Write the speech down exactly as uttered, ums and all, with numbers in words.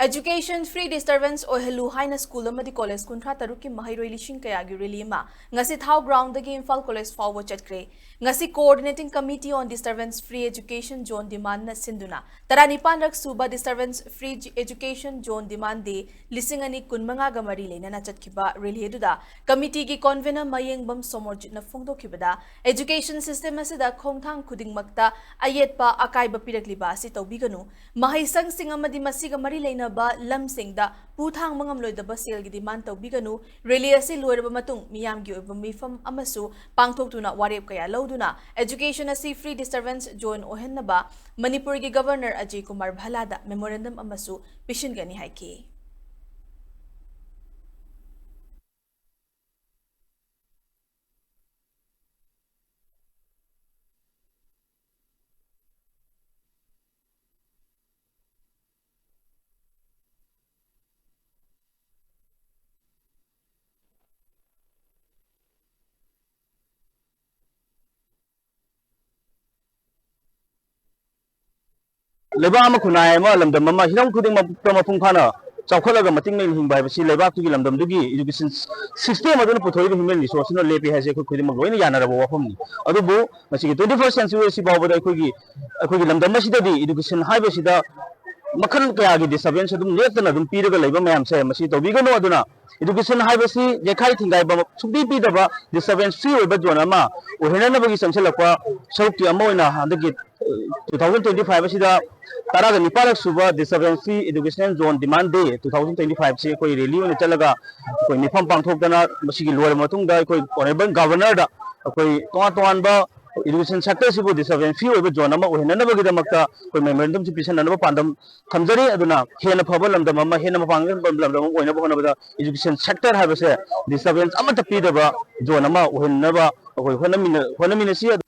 Education free disturbance ꯑꯣꯏꯍꯜꯂꯨ ꯍꯥꯏꯅ school ꯑꯃꯗꯤ college ꯀꯨꯟꯊ꯭ꯔꯥ ꯇꯔꯨꯛꯀꯤ ꯃꯍꯩꯔꯣꯏ ꯂꯤꯁꯤꯡ ꯀꯌꯥꯒꯤ ꯔꯦꯂꯤ ꯑꯃ ꯉꯁꯤ ꯊꯥꯎ ꯒ꯭ꯔꯥꯎꯟꯗꯒꯤ ꯏꯝꯐꯥꯜ ꯀꯣꯂꯦꯖ ꯐꯥꯎꯕ ꯆꯠꯈ꯭ꯔꯦ꯫ ꯉꯁꯤ Coordinating Committee on Disturbance Free Education Zone Demand ꯅ ꯁꯤꯟꯗꯨꯅ ꯇꯔꯥꯅꯤꯄꯥꯟꯔꯛ ꯁꯨꯕ Disturbance Free Education Zone Demand Day ꯂꯤꯁꯤꯡ ꯑꯅꯤ ꯀꯨꯟꯃꯉꯥꯒ ꯃꯔꯤ ꯂꯩꯅꯅ ꯆꯠꯈꯤꯕ ꯔꯦꯂꯤ ꯑꯗꯨꯗ ꯀꯃꯤꯇꯤꯒꯤ ꯀꯣꯟꯚꯦꯅꯔ ꯃꯌꯦꯡꯕꯝ ꯁꯣꯃꯣꯔꯖꯤꯠꯅ ꯐꯣꯡꯗꯣꯛꯈꯤꯕꯗ, education system ꯑꯁꯤꯗ ꯈꯣꯡꯊꯥꯡ ꯈꯨꯗꯤꯡꯃꯛꯇ ꯑꯌꯦꯠꯄ ꯑꯀꯥꯏꯕ ꯄꯤꯔꯛꯂꯤꯕ ꯑꯁꯤ ꯇꯧꯕꯤꯒꯅꯨ, ꯃꯍꯩꯁꯪꯁꯤꯡ ꯑꯃꯗꯤ ꯃꯁꯤꯒ ꯃꯔꯤ ꯂꯩꯅꯕ ꯂꯝꯁꯤꯡꯗ ꯄꯨ ꯊꯥꯡꯕ ꯉꯝꯂꯣꯏꯗꯕ ꯁꯦꯜꯒꯤ demand ꯇꯧꯕꯤꯒꯅꯨ꯫ ꯔꯦꯂꯤ ꯑꯁꯤ ꯂꯣꯏꯔꯕ ꯃꯇꯨꯡ ꯃꯤꯌꯥꯝꯒꯤ ꯑꯣꯏꯕ ꯃꯤꯐꯝ ꯑꯃꯁꯨ ꯄꯥꯡꯊꯣꯛꯇꯨꯅ ꯋꯥꯔꯦꯞ ꯀꯌꯥ ꯂꯧꯗꯨꯅ education ꯑꯁꯤ free disturbance zone ꯑꯣꯏꯍꯟꯅꯕ ꯃꯅꯤꯄꯨꯔꯒꯤ ꯒꯕꯔꯅꯔ ꯑꯖꯌ ꯀꯨꯃꯥꯔ ꯚꯜꯂꯥꯗ memorandum ꯑꯃꯁꯨ ꯄꯤꯁꯤꯟꯒꯅꯤ ꯍꯥꯏꯈꯤ꯫ ꯂꯩꯕꯥꯛ ꯑꯃ, ꯈꯨꯟꯅꯥꯏ ꯑꯃ, ꯂꯝꯗꯝ ꯑꯃ, ꯍꯤꯔꯝ ꯈꯨꯗꯤꯡꯃꯛꯇ ꯃꯄꯨꯡ ꯐꯥꯅ ꯆꯥꯎꯈꯠꯂꯒ ꯃꯇꯤꯛ ꯂꯩꯅ ꯍꯤꯡꯕ ꯍꯥꯏꯕꯁꯤ ꯂꯩꯕꯥꯛꯇꯨꯒꯤ, ꯂꯝꯗꯝꯗꯨꯒꯤ education system ꯑꯗꯨꯅ ꯄꯨꯊꯣꯛꯏꯕ human resource ꯅ ꯂꯦꯞꯄꯤ ꯍꯥꯏꯁꯦ ꯑꯩꯈꯣꯏ ꯈꯨꯗꯤꯡꯃꯛ ꯂꯣꯏꯅ ꯌꯥꯅꯔꯕ ꯋꯥꯐꯝꯅꯤ꯫ ꯑꯗꯨꯕꯨ ꯉꯁꯤꯒꯤ twenty first century ꯑꯁꯤ ꯐꯥꯎꯕꯗ ꯑꯩꯈꯣꯏꯒꯤ, ꯑꯩꯈꯣꯏꯒꯤ ꯂꯝꯗꯝ ꯑꯁꯤꯗꯗꯤ education ꯍꯥꯏꯕꯁꯤꯗ ꯃꯈꯜ ꯀꯌꯥꯒꯤ disturbance ꯑꯗꯨꯝ ꯂꯦꯞꯇꯅ ꯑꯗꯨꯝ ꯄꯤꯔꯒ ꯂꯩꯕ ꯃꯌꯥꯝꯁꯦ ꯃꯁꯤ ꯇꯧꯕꯤꯒꯅꯨ꯫ ꯑꯗꯨꯅ education ꯍꯥꯏꯕꯁꯤ ꯌꯩꯈꯥꯏ ꯊꯤꯡꯒꯥꯏꯕ ꯁꯨꯡꯄꯤ ꯄꯤꯗꯕ disturbance free ꯑꯣꯏꯕ zone ꯑꯃ ꯑꯣꯏꯍꯟꯅꯅꯕꯒꯤ ꯆꯪꯁꯤꯜꯂꯛꯄ ꯁꯔꯨꯛꯀꯤ ꯑꯃ ꯑꯣꯏꯅ ꯍꯟꯗꯛꯀꯤ two thousand twenty five ꯑꯁꯤꯗ ꯇꯔꯥꯒ ꯅꯤꯄꯥꯜꯂꯛ ꯁꯨꯕ Disturbance Free Educational Zone Demand Day two thousand twenty five ꯁꯤ ꯑꯩꯈꯣꯏ rally ꯑꯣꯏꯅ ꯆꯠꯂꯒ ꯑꯩꯈꯣꯏ ꯃꯤꯐꯝ ꯄꯥꯡꯊꯣꯛꯇꯅ, ꯃꯁꯤꯒꯤ ꯂꯣꯏꯔꯕ ꯃꯇꯨꯡꯗ ꯑꯩꯈꯣꯏ Honourable Governor ꯗ ꯑꯩꯈꯣꯏ ꯇꯣꯉꯥꯟ ꯇꯣꯉꯥꯟꯕ education sector ꯁꯤꯕꯨ disturbance free ꯑꯣꯏꯕ zone ꯑꯃ ꯑꯣꯏꯍꯟꯅꯅꯕꯒꯤꯗꯃꯛꯇ ꯑꯩꯈꯣꯏ memorandum ꯁꯤ ꯄꯤꯁꯤꯟꯅꯅꯕ ꯄꯥꯟꯗꯝ ꯊꯝꯖꯔꯤ꯫ ꯑꯗꯨꯅ ꯍꯦꯟꯅ ꯐꯕ ꯂꯝꯗꯝ ꯑꯃ, ꯍꯦꯟꯅ ꯃꯄꯥꯡꯒꯜ ꯀꯟꯕ ꯂꯝꯗꯝ ꯑꯃ ꯑꯣꯏꯅꯕ ꯍꯣꯠꯅꯕꯗ education sector ꯍꯥꯏꯕꯁꯦ disturbance ꯑꯃꯠꯇ ꯄꯤꯗꯕ zone ꯑꯃ ꯑꯣꯏꯍꯟꯅꯕ ꯑꯩꯈꯣꯏ ꯍꯣꯠꯅꯃꯤꯟꯅ-, ꯍꯣꯠꯅꯃꯤꯟꯅꯁꯤ꯫